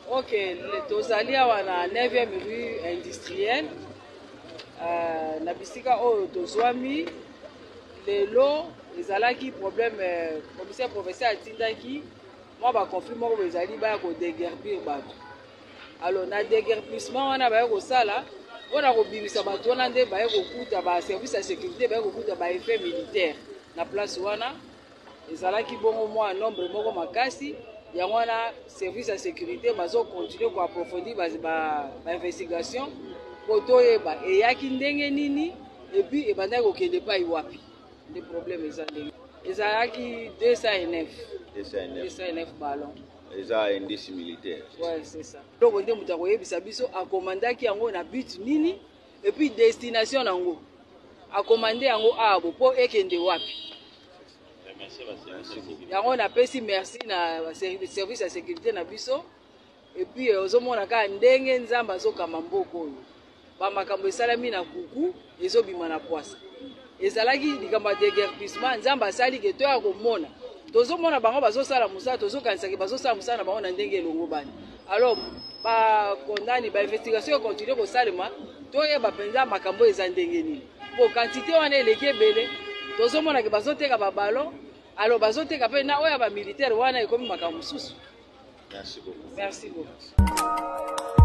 Ok, tozali awa na 9e rue industrielle euh, na bisika oyo tozwami lelo ezalaki problème euh, commissaire provincial atindaki mwa baconflit moko boye ezali baya kodeguerpir bato. Alors na deguerpissement wana baye kosala mpo na kobimisa bato wana nde baye kokuta ba service ya sécurité baye kokuta ba effet militaire na place wana. Ezalaki bongo mwa nombre moko makasi, yango wana service ya sécurité bazo continuer ko approfondir ba, ba, ba investigation mpo toyeba eyaki ndenge nini epuis ebandaki kokende epai wapi. Nde problème eza ndenge ezalaki 209 209 ballon eza indice militaire. Ouais, c'est ça. Eloko nde moto akoyebisa biso akomandaki yango na but nini epuis destination nango akomande yango awa mpo ekende wapi. Yango napesi merci na service ya sécurité na biso. Epuis ozomona kaka ndenge Nzambe azokamba mboka oyo, bamakambo esalami na kuku ezobima na pwasa. Ezalaki likambo ya déguerpissement, Nzambe asali ke toya komona, tozomona bango bazosala mosala, tozokanisaki bazosala mosala na bango na ndenge elongo bani. Alors bakondani ba investigation ekontinue kosalema, toyeba mpenza makambo eza ndenge nini, po quantité wana eleki ebele. Tozomona ke bazoteka baballon, alors bazoteka mpe na oyo ya bamilitaire wana ekomi makambo mosusu. Merci beaucoup. Merci beaucoup.